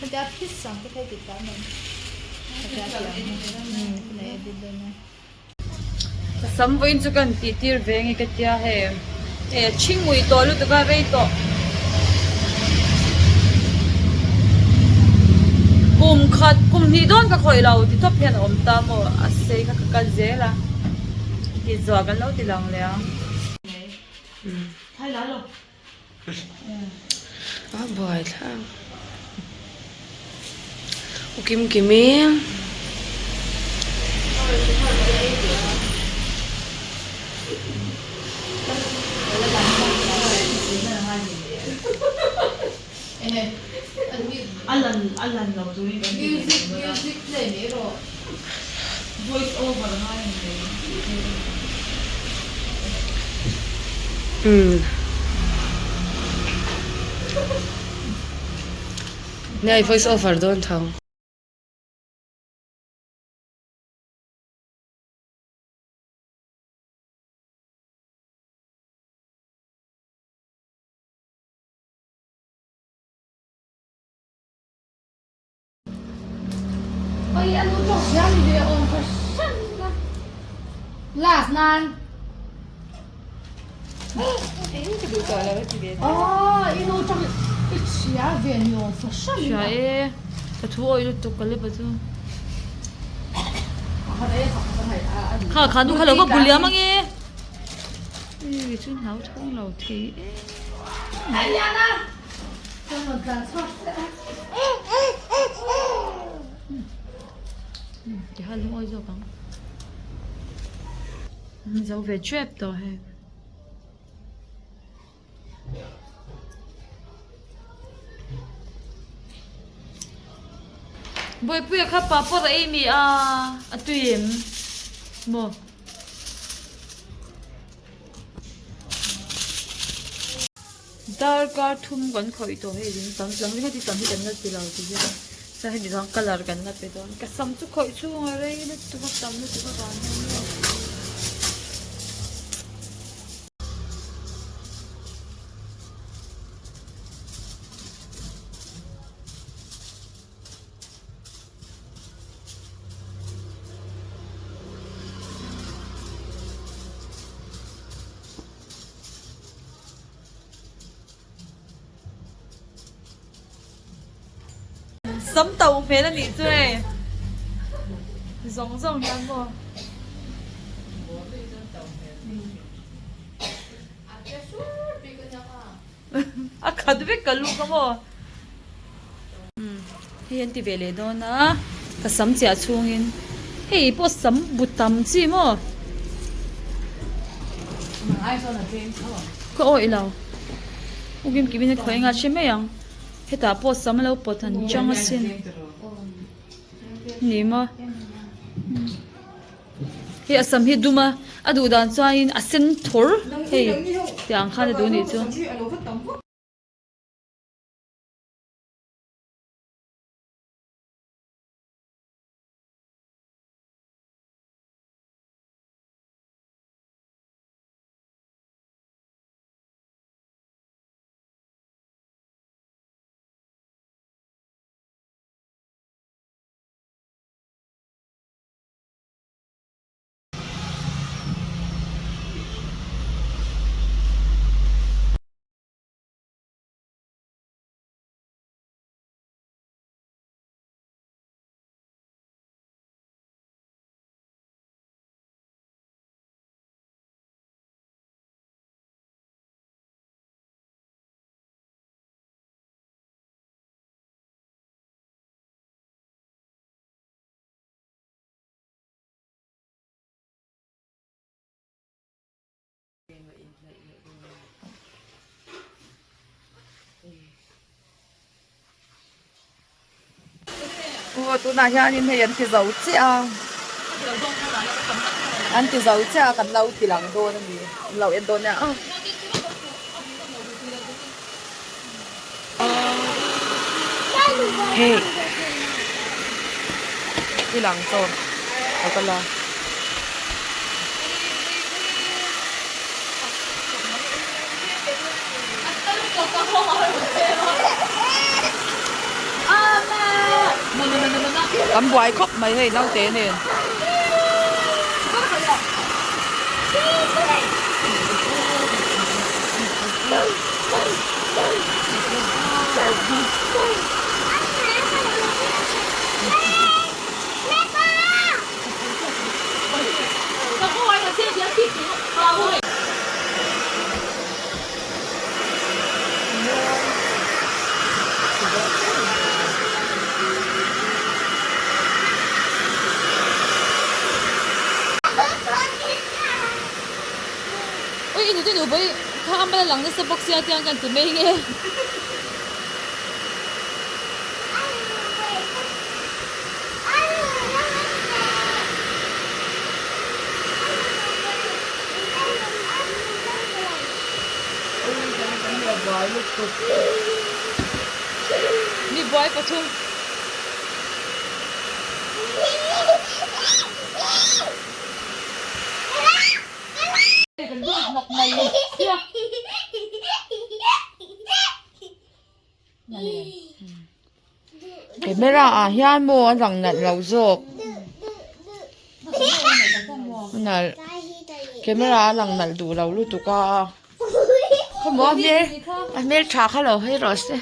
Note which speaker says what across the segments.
Speaker 1: Hetia phis ang te kha i ti ta mai. Hetia ti ang hi. Ka edit dawn a.
Speaker 2: Ka sam vawiin chu kan tih tir ve nge ka tia hei hei a thing ngui tawh lutuk a rei tawh kum khat kum hnih dawn ka khawih lo ti tawp hian a awm ta maw a sei kha ka kal zel a tih zuah kan lo ti lang leh ang.
Speaker 3: A buai thlak u kim kim i Umm Nia i voice over dawn tho.
Speaker 2: Hria e ka thu awih lutuk ka lep a chu kha kha nu kha lo va bu liam ange ih chu hnau thawng lo thei em. Ti hal lungawi zawk ang. Zo ve trep tawh hei. Bawipuia kha papawr a ei mi a a tui em maw. Darkar thum kan khawih tawh hei ding tam lam heti tam hi kan la ti lo ti hian chuan hemi chuan colour kan la pe dawn ka sam chu khawih chhung a rei lutuk a tam lutuk avang hian maw. Sam to hmel a nih chu hei zawng zawng hian maw a khat vek ka lu ka maw hei an ti ve leh dawn a ka sam chiah chhungin hei pawh sam bu tam chi maw ka awih lo u kim kim in a khawi anga hre mai ang hetah pawh sam a lo pawt han chang asin ni maw hei a sam hi a dum a a duh dan chuanin a sen thawr hei tiang khan a duh a nih chu.
Speaker 4: Aw tunah hianin hei an ti zo chiah a an ti zo chiah a kan lo ti lang dawn a ni an lo en dawn nia a. Hei i lang chaw a kal a. Kan buai khawp mai hei naute nen.
Speaker 2: Ui i nute nupa hi thlam a la lang nasa bawk sia tiang kan ti mai nge. Mi buai pathum.
Speaker 4: Camera ah hian maw a lang nalh lo zawk nalh camera a lang nalh duh lo lutuk a khawmaw a hmel a hmeltha kha lo hawi rawh se.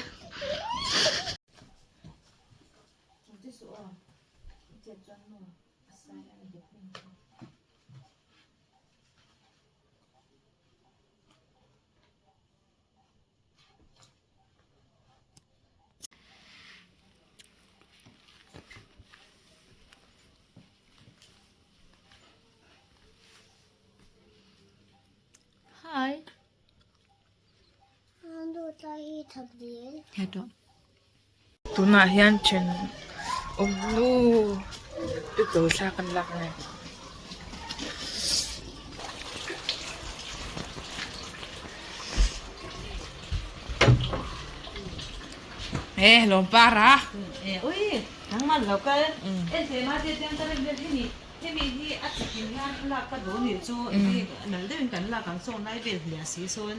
Speaker 2: Hi.
Speaker 3: Tunah hian then awm nu te thla kan lak mek.
Speaker 4: E lawm para.
Speaker 1: E ui nangman lo kal en te ma te tiang ta rem vel hemi hemi hi a chikin hian lak ka duh ni chu hei nal deuhin kan lak ang sawn lai vel hliah si sawn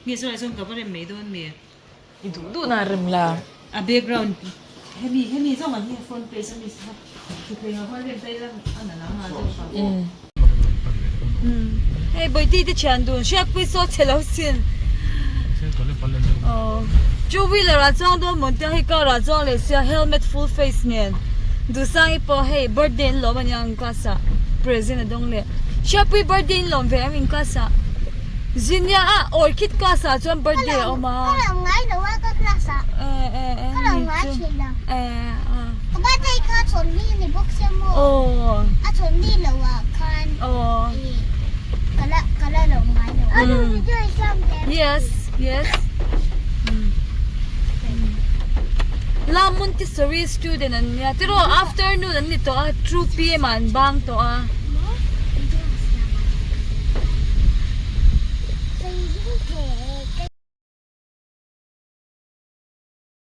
Speaker 1: mi chuan chuan ka va rem mai dawn mi.
Speaker 3: I duh duh na rem la.
Speaker 1: A background hemi hemi zawng ang hi a front page a mi kha thutthleng ah khuan rem ta ila a na lang a deuh kha.
Speaker 2: Hei Bawihti te thian dun hriatpui saw chhe lo sin. Aw two wheeler ah chuang dawn mawn tia hei car ah chuang leh sia helmet full face nen Duhsangi pawh hei birthday an lawm ania ang class ah present a dawng leh Hriatpui birthday an lawm ve em in class ah Zinia ah orchid class ah chuan birthday a awm a.
Speaker 5: Ka lo ngai lo a ka class ah. Ka lo ngai thin lo. Ka birthday kha chawlhni ni bawk sia maw. A chawlhni lo ah khan ka la ka la lo ngai lo. Anu video i siam ve.
Speaker 2: Yes yes. La Montessori student an nia tiraw afternoon an ni tawh a 2 pm ah an bang tawh a.